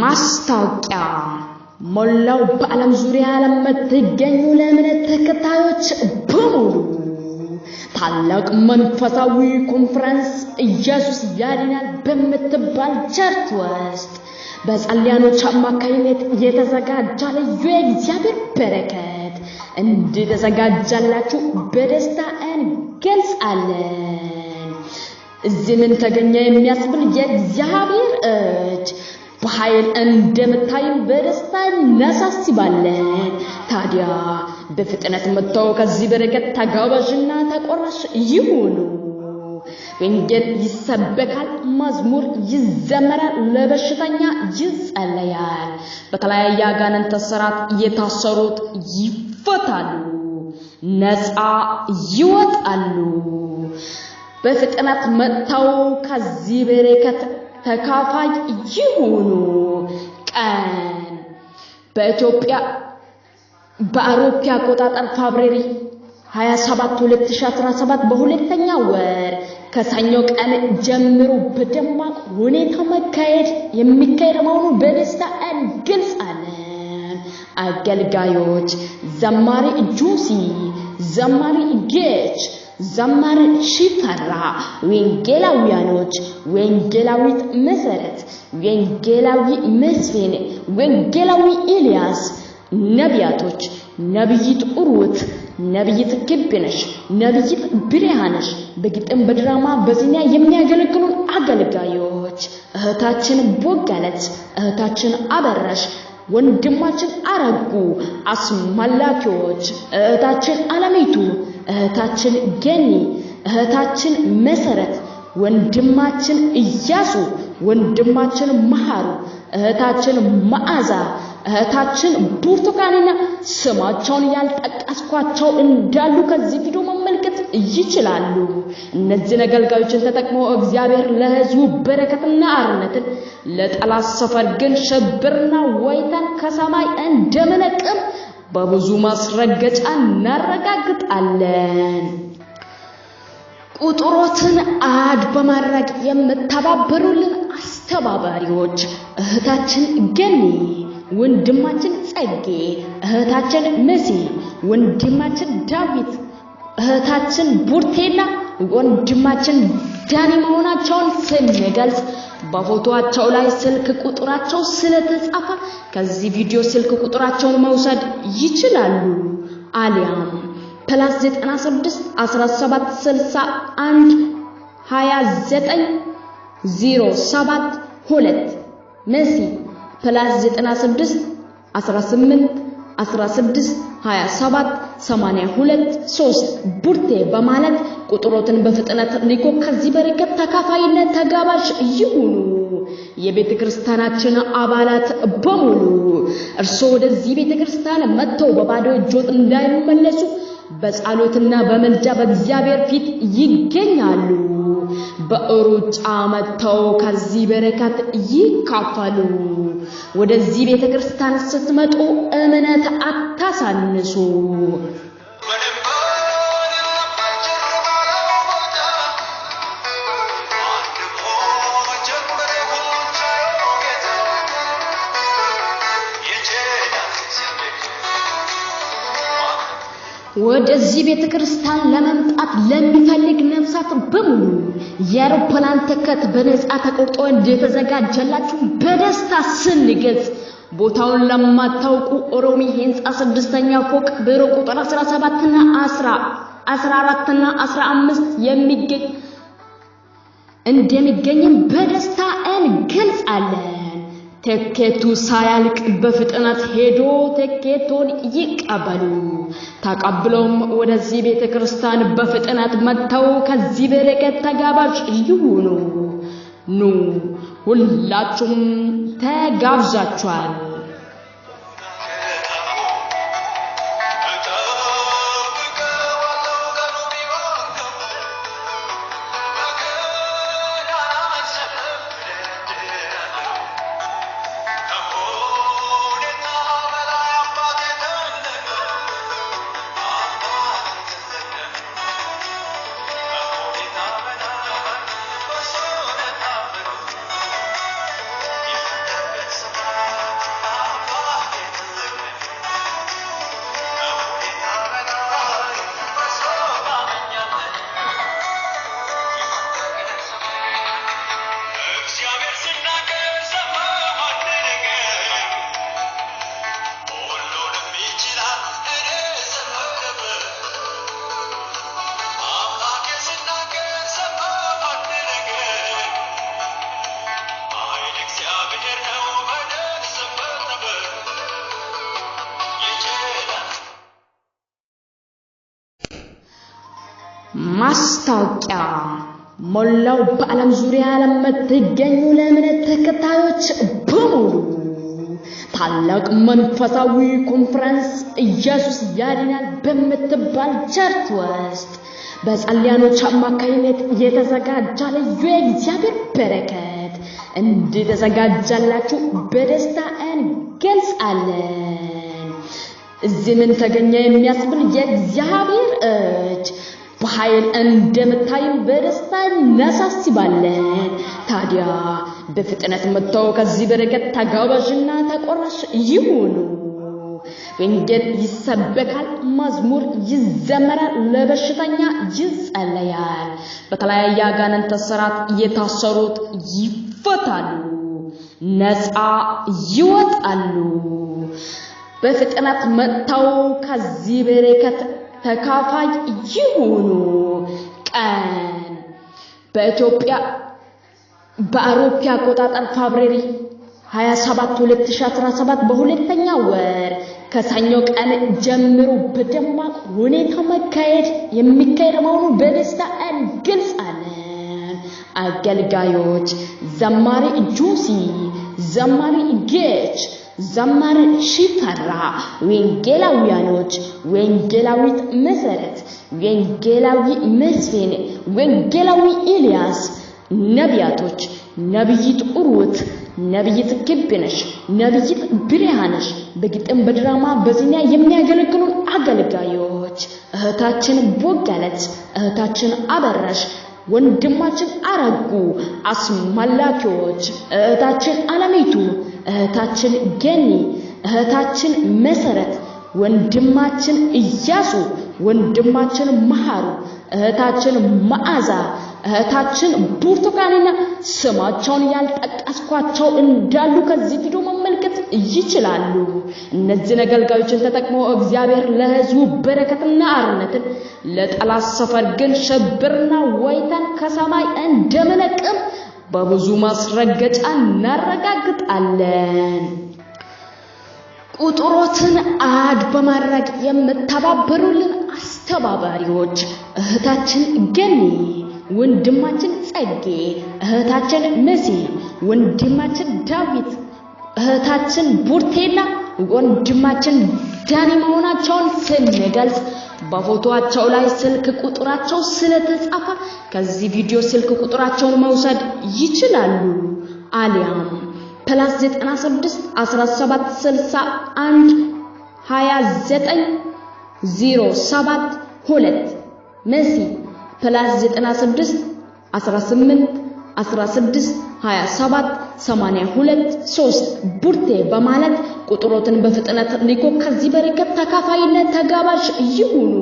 ማስታወቂያ ሞላው በዓለም ዙሪያ ለምትገኙ ለእምነት ተከታዮች በሙሉ ታላቅ መንፈሳዊ ኮንፈረንስ ኢየሱስ ያድናል በምትባል church ውስጥ በጸልያኖች አማካይነት የተዘጋጀ ልዩ የእግዚአብሔር በረከት እንደተዘጋጀላችሁ በደስታ እንገልጻለን። እዚህ ምን ተገኘ የሚያስብል የእግዚአብሔር እጅ በኃይል እንደምታይም በደስታ እናሳስባለን። ታዲያ በፍጥነት መጥተው ከዚህ በረከት ተጋባዥና ተቆራሽ ይሁኑ። ወንጌል ይሰበካል፣ መዝሙር ይዘመራል፣ ለበሽተኛ ይጸለያል፣ በተለያየ አጋንንት እስራት የታሰሩት ይፈታሉ፣ ነፃ ይወጣሉ። በፍጥነት መጥተው ከዚህ በረከት ተካፋይ ይሁኑ። ቀን በኢትዮጵያ በአውሮፓ አቆጣጠር February 27 2017 በሁለተኛ ወር ከሰኞ ቀን ጀምሮ በደማቅ ሁኔታ መካሄድ የሚካሄድ መሆኑን በደስታ እንገልጻለን። አገልጋዮች ዘማሪ ጁሲ፣ ዘማሪ ጌች፣ ዘማሪ ሽፈራ፣ ወንጌላውያኖች ወንጌላዊት መሰረት፣ ወንጌላዊ መስፍን፣ ወንጌላዊ ኤልያስ፣ ነቢያቶች ነቢይት ሩት፣ ነቢይት ክብነሽ፣ ነቢይት ብርሃነሽ፣ በግጥም በድራማ በዜና የሚያገለግሉን አገልጋዮች እህታችን ቦጋለች፣ እህታችን አበረሽ፣ ወንድማችን አረጉ፣ አስመላኪዎች እህታችን አለሚቱ፣ እህታችን ገኒ፣ እህታችን መሰረት፣ ወንድማችን እያሱ፣ ወንድማችን መሃሩ፣ እህታችን መዓዛ፣ እህታችን ብርቱካንና ስማቸውን ያልጠቀስኳቸው እንዳሉ ከዚህ ቪዲዮ መመልከት ይችላሉ። እነዚህን አገልጋዮችን ተጠቅሞ እግዚአብሔር ለሕዝቡ በረከትና አርነትን ለጠላት ሰፈር ግን ሽብርና ወይታን ከሰማይ እንደምለቅም በብዙ ማስረገጫ እናረጋግጣለን። ቁጥሮትን add በማድረግ የምተባበሩልን አስተባባሪዎች እህታችን ገኒ፣ ወንድማችን ጸጌ፣ እህታችን መሲ፣ ወንድማችን ዳዊት፣ እህታችን ቡርቴና ወንድማችን ዳኒ መሆናቸውን ስንገልጽ በፎቶአቸው ላይ ስልክ ቁጥራቸው ስለተጻፈ ከዚህ ቪዲዮ ስልክ ቁጥራቸውን መውሰድ ይችላሉ። አሊያም plus 96 17 61 29 07 2 መሲ plus 96 18 16 27 82 3 ቡርቴ በማለት ቁጥሮትን በፍጥነት ልኮ ከዚህ በረከት ተካፋይነት ተጋባዥ ይሁኑ። የቤተ ክርስቲያናችን አባላት በሙሉ እርስዎ ወደዚህ ቤተ ክርስቲያን መጥተው በባዶ እጆት እንዳይመለሱ በጸሎትና በምልጃ በእግዚአብሔር ፊት ይገኛሉ። በሩጫ መጥተው ከዚህ በረከት ይካፈሉ። ወደዚህ ቤተ ክርስቲያን ስትመጡ እምነት አታሳንሱ። ወደዚህ ቤተ ክርስቲያን ለመምጣት ለሚፈልግ ነፍሳት በሙሉ የአውሮፕላን ትኬት በነፃ ተቆርጦ እንደተዘጋጀላችሁ በደስታ ስንገልጽ ቦታውን ለማታውቁ ኦሮሚ ህንፃ 6ኛ ፎቅ ቢሮ ቁጥር 17 እና 14 እና 15 የሚገኝ እንደሚገኝም በደስታ እንገልጻለን። ትኬቱ ሳያልቅ በፍጥነት ሄዶ ትኬቱን ይቀበሉ። ተቀብለውም ወደዚህ ቤተ ክርስቲያን በፍጥነት መጥተው ከዚህ በረከት ተጋባዥ ይሁኑ። ኑ ሁላችሁም ተጋብዛችኋል። ማስታወቂያ ሞላው በዓለም ዙሪያ ለምትገኙ ለእምነት ተከታዮች በሙሉ ታላቅ መንፈሳዊ ኮንፈረንስ ኢየሱስ ያድናል በምትባል church ውስጥ በጸልያኖች አማካይነት የተዘጋጀ ልዩ የእግዚአብሔር በረከት እንደተዘጋጀላችሁ በደስታ እንገልጻለን። እዚህ ምን ተገኘ የሚያስብል የእግዚአብሔር እጅ በኃይል እንደምታይም በደስታ እናሳስባለን። ታዲያ በፍጥነት መጥተው ከዚህ በረከት ተጋባዥና ተቆራሽ ይሁኑ። ወንጌል ይሰበካል፣ መዝሙር ይዘመራል፣ ለበሽተኛ ይጸለያል፣ በተለያየ አጋንንት እስራት የታሰሩት ይፈታሉ፣ ነፃ ይወጣሉ። በፍጥነት መጥተው ከዚህ በረከት ተካፋይ ይሁኑ። ቀን በኢትዮጵያ በአውሮፓ አቆጣጠር February 27 2017 በሁለተኛ ወር ከሰኞ ቀን ጀምሮ በደማቅ ሁኔታ መካሄድ የሚካሄድ መሆኑን በደስታ እንገልጻለን። አገልጋዮች ዘማሪ ጆሲ፣ ዘማሪ ጌች፣ ዘማሪ ሽፈራ፣ ወንጌላውያኖች ወንጌላዊት መሰረት፣ ወንጌላዊ መስፍን፣ ወንጌላዊ ኤልያስ፣ ነቢያቶች ነቢይት ሩት፣ ነቢይት ክብነሽ፣ ነቢይት ብርሃነሽ፣ በግጥም በድራማ በዜና የሚያገለግሉን አገልጋዮች እህታችን ቦጋለች፣ እህታችን አበረሽ፣ ወንድማችን አረጉ፣ አስመላኪዎች እህታችን አለሚቱ፣ እህታችን ገኒ፣ እህታችን መሰረት፣ ወንድማችን እያሱ፣ ወንድማችን መሃሩ፣ እህታችን መዓዛ፣ እህታችን ብርቱካንና ስማቸውን ያልጠቀስኳቸው እንዳሉ ከዚህ ቪዲዮ መመልከት ይችላሉ። እነዚህን አገልጋዮችን ተጠቅሞ እግዚአብሔር ለሕዝቡ በረከትና አርነትን ለጠላት ሰፈር ግን ሽብርና ዋይታን ከሰማይ እንደመለቅም በብዙ ማስረገጫ እናረጋግጣለን። ቁጥሮትን add በማድረግ የምተባበሩልን አስተባባሪዎች እህታችን ገኒ፣ ወንድማችን ጸጌ፣ እህታችን መሲ፣ ወንድማችን ዳዊት፣ እህታችን ቡርቴና ወንድማችን ዳኒ መሆናቸውን ስንገልጽ በፎቶአቸው ላይ ስልክ ቁጥራቸው ስለተጻፈ ከዚህ ቪዲዮ ስልክ ቁጥራቸውን መውሰድ ይችላሉ። አሊያም plus 96 17 61 29 07 2 መሲ plus 96 18 16 27 82 3 ቡርቴ በማለት ቁጥሮትን በፍጥነት ልኮ ከዚህ በረከት ተካፋይነት ተጋባዥ ይሁኑ።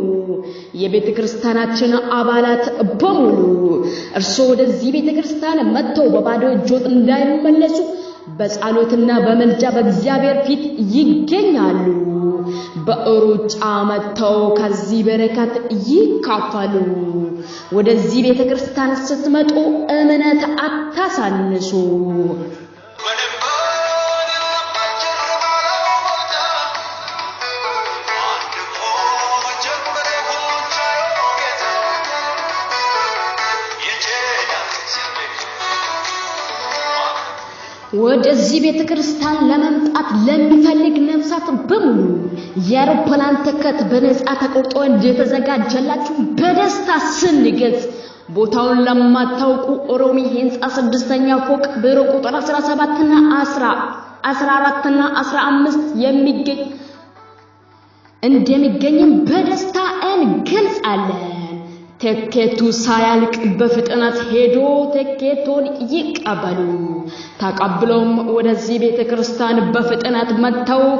የቤተ ክርስቲያናችን አባላት በሙሉ እርስዎ ወደዚህ ቤተ ክርስቲያን መጥተው በባዶ እጆት እንዳይመለሱ በጸሎትና በምልጃ በእግዚአብሔር ፊት ይገኛሉ። በሩጫ መጥተው ከዚህ በረከት ይካፈሉ። ወደዚህ ቤተ ክርስቲያን ስትመጡ እምነት አታሳንሱ። ወደዚህ ቤተ ክርስቲያን ለመምጣት ለሚፈልግ ነፍሳት በሙሉ የአውሮፕላን ትኬት በነፃ ተቆርጦ እንደተዘጋጀላችሁ በደስታ ስንገልጽ ቦታውን ለማታውቁ ኦሮሚ ህንፃ 6ኛ ፎቅ ቢሮ ቁጥር 17 እና 14 እና 15 የሚገኝ እንደሚገኝም በደስታ እንገልጻለን። ትኬቱ ሳያልቅ በፍጥነት ሄዶ ትኬቱን ይቀበሉ። ተቀብለውም ወደዚህ ቤተ ክርስቲያን በፍጥነት መጥተው